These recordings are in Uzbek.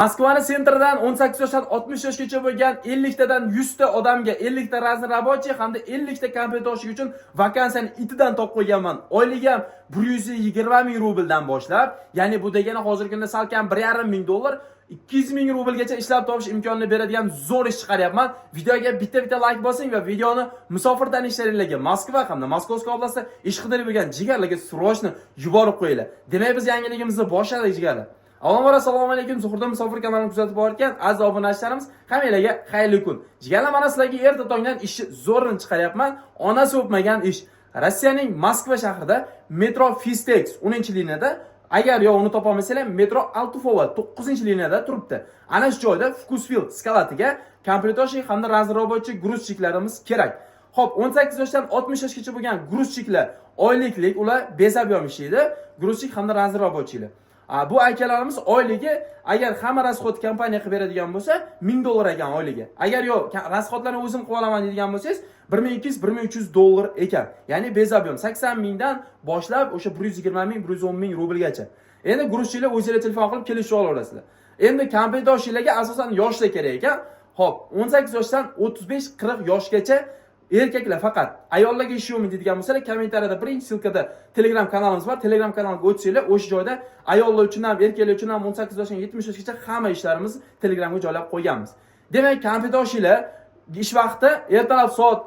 Moskvani центр idan 18 yoshdan 60 yoshgacha bo'lgan 50 tadan 100 ta odamga 50 ta разнорабочий hamda 50 ta комплектовщик uchun vakansiyani itidan topib qo'yganman. Oyligi ham 120 ming rubldan boshlab, ya'ni bu degani hozirgi kunda salkam 1,5 ming dollar, 200 ming rublgacha ishlab topish imkonini beradigan zo'r ish chiqaryapman. Videoga bitta-bitta like bosing va videoni musofir tanishlaringlarga, Moskva hamda Московский область da ish qidirib yurgan jigarlarga срочно yuborib qo'yinglar. Demak, biz yangiligimizni boshladik, jigarlar. Avvalambor, assalomu alaykum. Zuhurda Musofir kanalini kuzatib borayotgan aziz obunachilarimiz, hammanglarga xayrli kun. Jigarlar, mana sizlarga erta tongdan ishni zo'rini chiqaryapman. Onasi o'pmagan ish. Rossiyaning Moskva shahrida metro Fistex 10-liniyada, agar yo uni topolmasanglar, metro Altufova 9-liniyada turibdi. Ana shu joyda Vkusvill склад iga комплектовщик hamda разнорабочий, грузчик larimiz kerak. Xo'p, 18 yoshdan 60 yoshgacha bo'lgan грузчик lar oyliklik, ular без объем ishlaydi. Грузчик hamda разнорабочий lar. Bu akalarimiz oyligi, agar hamma расход kompaniya qilib beradigan bo'lsa, 1000 dollar ekan oyligi. Agar yo'q, расход larni o'zim qilib olaman deydigan bo'lsangiz, 1200, 1300 dollar ekan. Ya'ni без объем 80 mingdan boshlab o'sha 120 ming, 110 ming rublgacha. Endi грузчик lar o'zinglar telefon qilib kelishib olaverasizlar. Endi комплектовщик larga asosan yoshlar kerak ekan. Xo'p, 18 yoshdan 35-40 yoshgacha erkaklar faqat. Ayollarga ish yo'qmi deydigan bo'lsalar, kommentariyada birinchi ссылка da Telegram kanalimiz bor. Telegram kanaliga o'tsanglar, o'sha joyda ayollar uchun ham, erkaklar uchun ham 18 yoshdan 70 yoshgacha hamma ishlarimizni Telegramga joylab qo'yganmiz. Demak, комплектовщик lar ish vaqti ertalab soat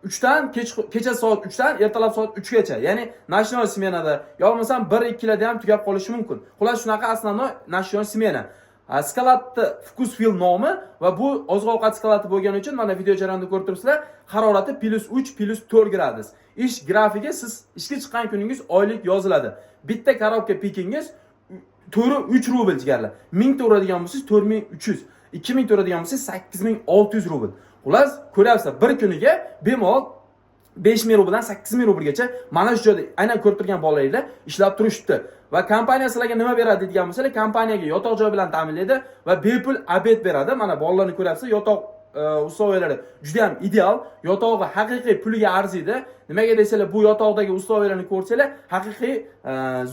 3 dan kecha soat 3 dan ertalab soat 3 gacha. Ya'ni ночной smenada yo bo'lmasam 1 2larda ham tugab qolishi mumkin. Xullas, shunaqa основной ночной smena. Склад ni Vkusvill nomi va bu oziq-ovqat склад i bo'lgani uchun, mana video jarayonida ko'rib turibsizlar, harorati plus 3, plus 4 gradus. Ish grafigi: siz ishga chiqqan kuningiz oylik yoziladi. Bitta коробка pikingiz 4 3 rubl, jigarlar. 1000 ta uradigan bo'lsangiz, 4300, 2000 ta uradigan bo'lsangiz, 8600 rubl. Xullas, ko'ryapsizlar, bir kuniga bemalol 5000 rubldan 8000 rublgacha mana shu joyda aynan ko'rib turgan bolalar ishlab turishibdi. Va kompaniya sizlarga nima beradi deydigan bo'lsalar, kompaniyaga yotoq joy bilan ta'minlaydi va bepul обед beradi. Mana bolalarni ko'ryapsiz, yotoq условия lari juda ham ideal. Yotog'i haqiqiy puliga arziydi. Nimaga desanglar, bu yotoqdagi условия larni ko'rsanglar, haqiqiy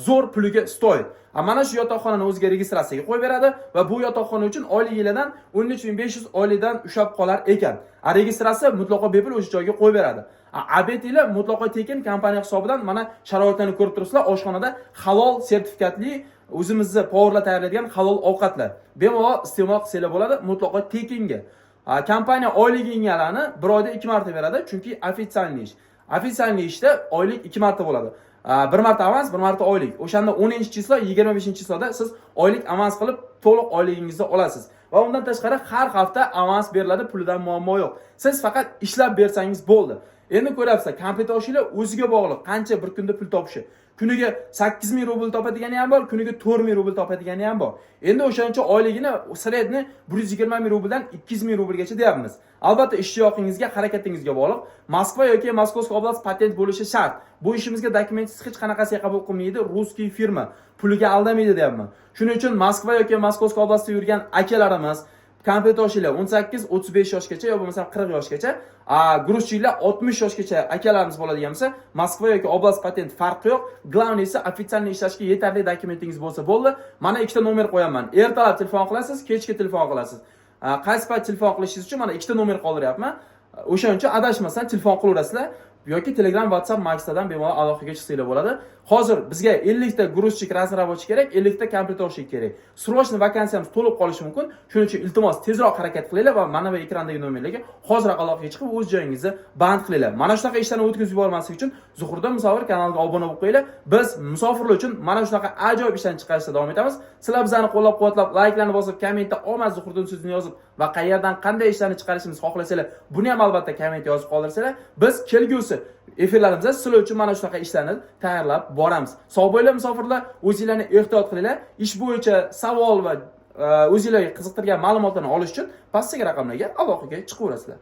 zo'r, puliga стоит. A mana shu yotoqxonani o'ziga registratsiyaga qo'yib beradi va bu yotoqxona uchun oyligilardan 13 500 oylikdan ushlab qolar ekan. A registratsiya mutlaqo bepul, o'sha joyga qo'yib beradi. A обед inglar mutlaqo tekin kompaniya hisobidan. Mana sharoitlarni ko'rib turibsizlar. Oshxonada halol sertifikatli o'zimizni повар lar tayyorlaydigan halol ovqatlar. Bemalol iste'mol qilsanglar bo'ladi, mutlaqo tekinga. Kompaniya oyliginglarni bir oyda ikki marta beradi, chunki официальный ish. Официальный ishda oylik ikki marta bo'ladi. Bir marta avans, bir marta oylik. O'shanda 10-число, 25-число da siz oylik avans qilib to'liq oyligingizni olasiz. Va undan tashqari har hafta avans beriladi, pulidan muammo yo'q. Siz faqat ishlab bersangiz bo'ldi. Endi ko'ryapsizlar, комплектовщик lar o'ziga bog'liq, qancha bir kunda pul topishi. Kuniga 8000 rubl topadigani ham bor, kuniga 4000 rubl topadigani ham bor. Endi o'shancha oyligini средний 120 ming rubldan 200 ming rublgacha deyapmiz. Albatta, ishtiyoqingizga, harakatingizga bog'liq. Moskva yoki Московский область patent bo'lishi shart. Bu ishimizga dokumentsiz hech qanaqasiga qabul qilmaydi, русский firma. Puliga aldamaydi deyapman. Shuning uchun Moskva yoki Московский область da yurgan akalarimiz, комплектовщик lar 18, 35 yoshgacha yo bo'lmasam 40 yoshgacha, a грузчик lar 60 yoshgacha akalarimiz bo'ladigan bo'lsa, Moskva yoki oblast patent farqi yo'q. Главный si официальный ishlashga yetarli dokumentingiz bo'lsa bo'ldi. Mana ikkita nomer qo'yaman. Ertalab telefon qilasiz, kechki telefon qilasiz. Qaysi payt telefon qilishingiz uchun mana ikkita nomer qoldiryapman. O'shaning uchun adashmasdan telefon qilaverasizlar yoki Telegram, WhatsApp, Maxdadan bemalol aloqaga chiqsanglar bo'ladi. Hozir bizga 50 ta грузчик, разнорабочий kerak, 50 ta комплектовщик kerak. Срочно vakansiyamiz to'lib qolishi mumkin. Shuning uchun iltimos, tezroq harakat qilinglar va mana bu ekrandagi nomerlarga hoziroq aloqaga chiqib, o'z joyingizni band qilinglar. Mana shunaqa ishlarni o'tkazib yubormaslik uchun Zuhriddin Musofir kanaliga obuna bo'lib qo'yinglar. Biz musofirlar uchun mana shunaqa ajoyib ishlarni chiqarishda davom etamiz. Sizlar bizlarni qo'llab-quvvatlab, layklarni bosib, kommentda omad Zuhriddin so'zini yozib va qayerdan qanday ishlarni chiqarishimizni xohlasanglar, buni ham albatta kommentga yozib qoldirsanglar, biz kelgusi efirlarimizda sizlar uchun mana shunaqa ishlarni tayyorlab boramiz. Sog' bo'linglar, musofirlar, o'zinglarni ehtiyot qilinglar. Ish bo'yicha savol va o'zinglarga qiziqtirgan ma'lumotlarni olish uchun pastdagi raqamlarga aloqaga chiqaverasizlar.